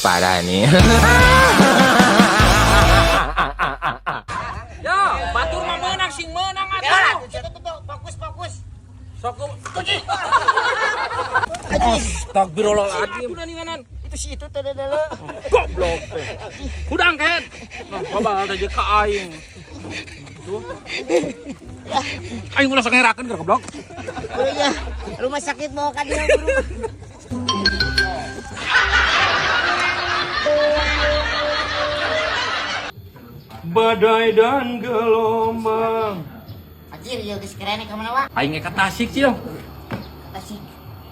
Parah nih. Ya, batur mah meunang sing meunang Ya, atuh. tuh, fokus fokus. Sok. Astagfirullahaladzim. Udah ninganan. Itu si itu teh dulu. Goblok teh. Hudang ket. Nah, babal teh ka aing. Tuh. Aing ulah sok ngerakeun keur goblok. Buru ya. Rumah sakit bawa ka dia buru. Badai dan gelombang. Anjir, ieu geus keren ka mana wa? Aing ka Tasik cil. Tasik.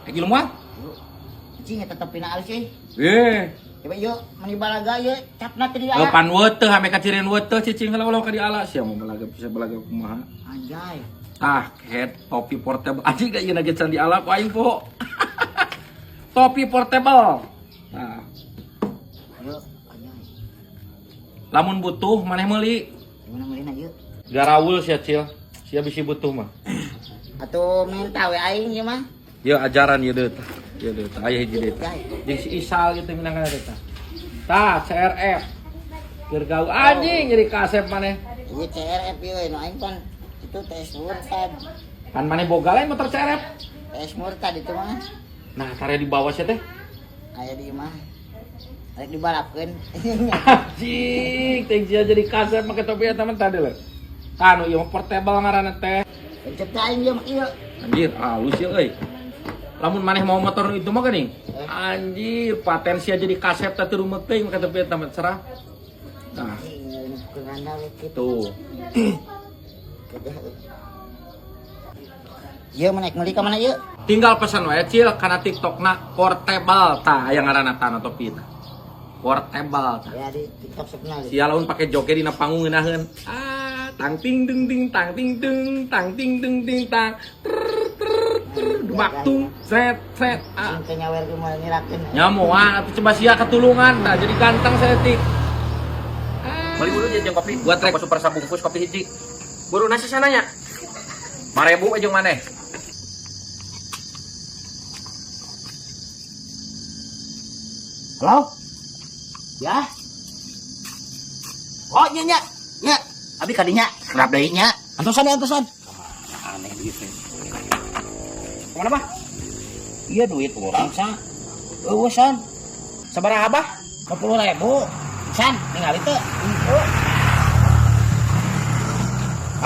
Lagi lumah? Anjing eta topina alus euy. Eh, Coba yuk, meni balaga ye, capna teh diala. pan weteh ame kacirian weteh cicing heula ulah ka diala sia mau balaga bisa balaga kumaha. Anjay. Ah, head topi portable. Anjing gak ieu nage can diala ku aing po. Topi portable. Nah, Yuk, anjay. Lamun butuh maneh meuli. Gimana meulina yuk? Garawul sia cil. Sia bisi butuh mah. Atuh minta we aing ieu mah. Yeuh ajaran ieu deui tah. Ieu deui tah aya hiji deui tah. Jeung si Isal gitu minangkan teh tah. Tah CRF. Keur gaul anjing jadi kasep maneh. Ieu CRF ieu nu aing pan itu TS Murtad. Kan maneh boga lain motor CRF. TS Murtad itu mah. Nah, karya di bawah sia teh. Aya di imah. Rek dibalapkeun. Anjing, teh sia jadi kasep make topi eta mah tadi lho. Tah nu ieu mah portable ngaranna teh. Cek teh aing ieu mah ieu. Anjir, halus ya euy. Lamun maneh mau motor itu mah geuning. Anjir, paten sia jadi kasep teh teu rumek teuing make topi eta mah serah. Nah, Anjing, kurang we kitu. tuh. Ieu mah naik meuli ka mana ieu? Tinggal pesan wae cil kana TikTokna portable tah aya ngaranna tah topi tah. Portable tah. Ya di TikTok sebenarnya. Sia lamun pake joget dina panggung ngeunaheun. Ah, tang ting dung ding tang ting dung tang ting dung ding tang. Trrr, trrr, trrr, dumak tung set set ah. Sing teh nyawer ge moal ngirakeun. Nya moal atuh coba sia ketulungan tah jadi ganteng saeutik. Beli buru jeung kopi. Buat rek. Rokok super sabungkus kopi hiji. Buru nasi sananya. 5.000 jeung maneh. Halo? Ya? Oh, nya nya. Nya, abi kadinya kerap deui nya. Antosan ya antosan. Aneh duit teh. Kemana, Bah? Iya duit urang sa. Eueuh san. Sabaraha, Bah? 50.000. San, ningali teu.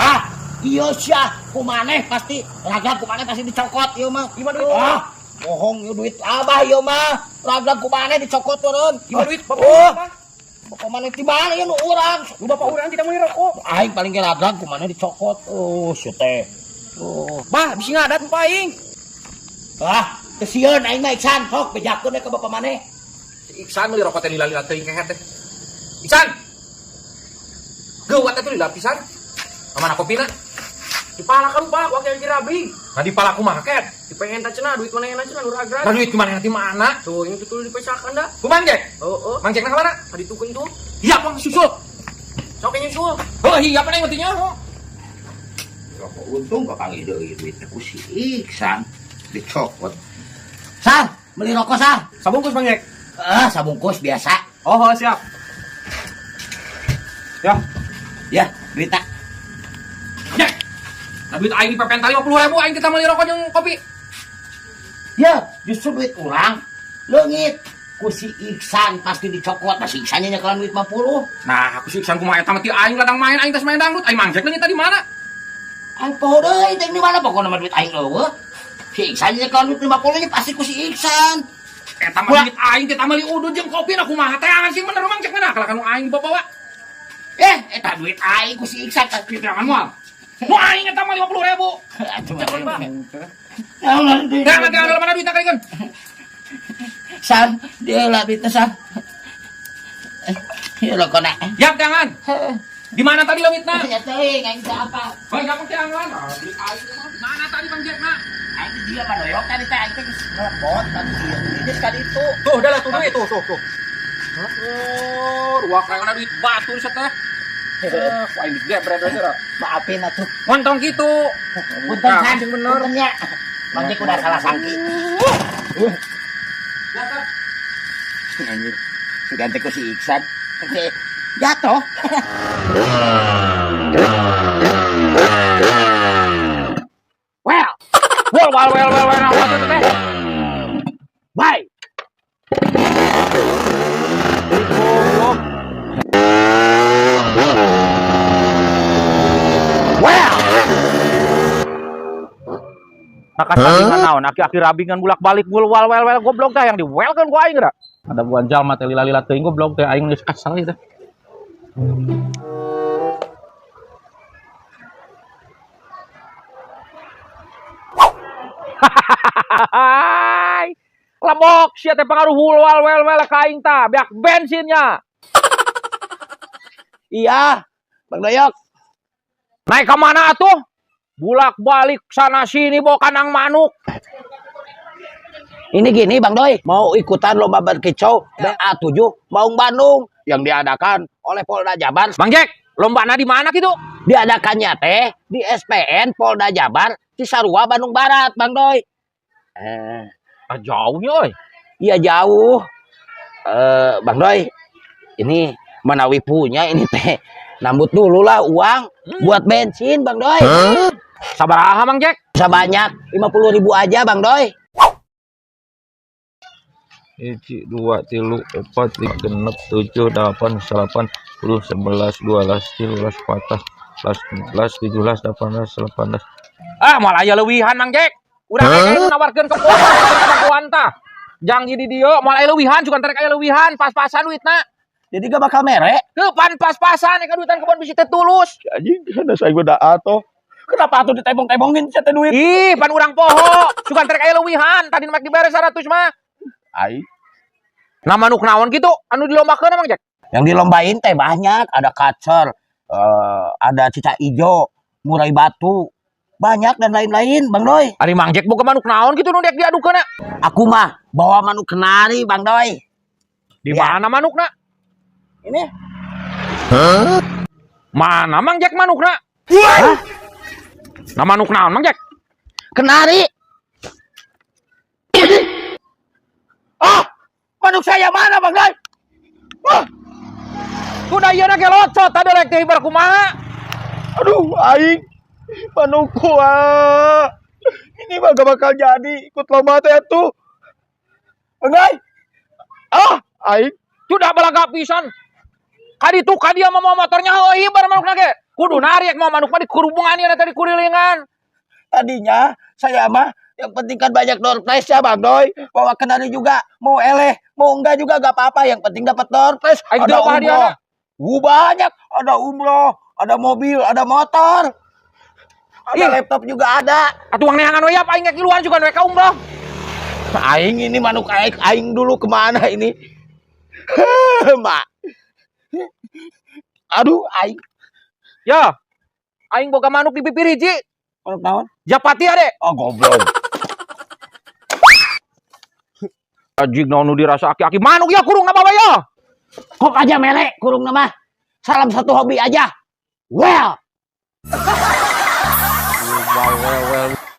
Ah, iya sia, kumaneh pasti ragag kumaneh pasti dicokot ieu mah. Ieu mah duit. Ah, bohong ieu duit abah ieu mah. Ragag kumaneh dicokot turun. Ieu mah duit bapak Oh, urang, Bah. Bapak maneh di mana ieu nu urang? Lu bapak urang tidak meuli rokok. Aing paling ge ragag kumaneh dicokot. Oh, sia teh. Oh. Bah, bisi ngadat muka aing. Ah, kesieun aing mah Iksan, sok bejakeun we ka bapak maneh. Si Iksan meuli rokok teh lila-lila teuing kehet teh. Iksan. Geuwat atuh lila pisan. Kamana kopina? Dipala kan Pak, wakil kirabing. Nah dipala kumaha ket? Dipengen tak cenah duit mana cenah nu ragrag. Nah duit gimana di mana? Tuh, ini tuh dipesakan dah. Ku Mang Jack. Oh, oh. Mang Jack na kamana? Tadi tuh tuh. Iya, Bang susul. Sok nyusul. Heuh, iya apa neng matinya? Rokok untung kapanggih deui duitna ku si Iksan dicokot. Sar, beli rokok Sar. Sabungkus Bang Jack. Ah, sabungkus biasa. Oh, oh, siap. Ya, Ya, duit tak. Jack. Nah duit aing dipepen tali 50.000 aing kita meuli rokok jeung kopi. Ya, justru duit urang leungit ku si Iksan pasti dicokot. Nah, si Iksannya nyekelan duit 50. Nah, aku si Iksan kumaha eta mah ti aing ladang main aing tes main dangdut aing Mang Jack leungit tadi mana? Aing poho deui teh di mana pokona mah duit aing leuweuh. Si Iksan nyekelan duit 50 nya pasti ku si Iksan. Eta mah duit aing kita meuli udud jeung kopi na kumaha teangan sih bener Mang Jack mana kalau kanu aing dibawa. Eh, eta duit aing ku si Iksan Duit teangan moal. Nu aing eta mah 50.000. Atuh Jangan, Pak. Jangan duit. Teangan teangan mana duitna kalikeun? San, dia lah duitnya San. Ya lo kona. Yap teangan. Di mana tadi leungitna? Ya teuing aing teh apa? Hoi, gampang teangan. Ah, duit aing mah. Di mana tadi Bang Jack na? Aing teh dia mah doyok tadi teh aing teh geus ngelebot tadi dia. Ini sekali itu. Tuh, udah lah tuh duit tuh, tuh, tuh. Oh, ruak kayak duit batu di teh. Eh, aing digebret aja lah. Maafin atuh. Montong gitu. Punten Nah, San, sing bener. punten nya. Bang Jack udah salah sangki. Anjir. Sugan teh ku si Iksan. Teh jatuh. Well, Wal wal wel wel wel naon atuh teh? Bye. Goblok. Well. Nah, kasandingan naon aki-aki rabingan bulak-balik gul wal wel wel goblok teh yang diwelkeun ku aing da. Ada buan jalma teh lila-lila teuing goblok teh aing geus kesel ieu teh. Hai. Lemok sia teh pengaruh wal wel wel ka aing tah, beak bensinnya. Iya, Bang Doyok. Naik ke mana atuh? Bulak-balik sana sini bawa kandang manuk. Ini gini Bang Doi, mau ikutan lomba berkicau BA7 Maung Bandung yang diadakan oleh Polda Jabar. Bang Jack, lombana di mana gitu? Diadakannya teh di SPN Polda Jabar Cisarua Bandung Barat, Bang Doi. Ah, jauhnya oi. Iya jauh. Bang Doi, ini manawi punya ini teh. Nambut dulu lah uang buat bensin Bang Doi. Sabaraha Bang Jack? Bisa banyak, 50.000 aja Bang Doi. 1, 2, 3, 4, 5, 6, 7, 8, 9, 10, 11, 12, 13, 14, 15, 17, 18, 19. Ah, malah aya leuwihan Mang Jack. Urang aya nawarkeun ke kebon tah. Jang jadi dieu moal aya leuwihan, sugan terek aya leuwihan, pas-pasan duitna. Jadi gak bakal merek. Teu pan pas-pasan ka duitan kebon bisi teu tulus. Anjing, sana saya udah atuh. Kenapa atuh ditebong-tebongin sia teh duit? Ih, pan urang poho. Sugan terek aya leuwihan, tadi mek dibere 100 mah. Ai. Nah, manuk naon gitu anu dilombakeun Mang Jack? Yang dilombain teh banyak, ada kacer, ada cicak ijo, murai batu, banyak dan lain-lain, Bang Doi. Ari Mang Jack boga manuk naon gitu nu dek diadukeun? Aku mah bawa manuk kenari, Bang Doi. Di Ya. mana manukna? Ini. Mana Mang Jack manukna? Hah? Nah, manuk naon Mang Jack? Kenari. Ah, manuk saya mana, Bang Doi? Ah, Kuda ieu na ge locot tadi rek teh ibar kumaha? Aduh, aing manukku ah. Ini mah gak bakal jadi ikut lomba teh tuh. Bang Doi. Ah, aing Sudah balaga pisan. Kaditu kadia mah mawa motornya heuh hibar manukna ge. Kudu narik mau manuk mah dikurubungan ieu teh dikurilingan. Tadinya saya mah yang penting kan banyak door prize ya Bang Doi. Bawa kenari juga, mau eleh, mau enggak juga gak apa-apa. Yang penting dapat door prize. Aing Ada teu apa hadiahna? umroh. Banyak, ada umroh, ada mobil, ada motor. Ada Ih. laptop juga ada. Atuh uang neangan we ya aing ge kiluan juga we ka umroh. Aing ini manuk aing, aing dulu kemana ini? Mak. Aduh, aing. Ya. Aing boga manuk di pipir hiji. Manuk naon? Japati ade. Oh, goblok. Anjing naon nu dirasa aki-aki manuk ya kurung na bawa ya. Kok aja melek kurung nama. Salam satu hobi aja. Well. Well well well.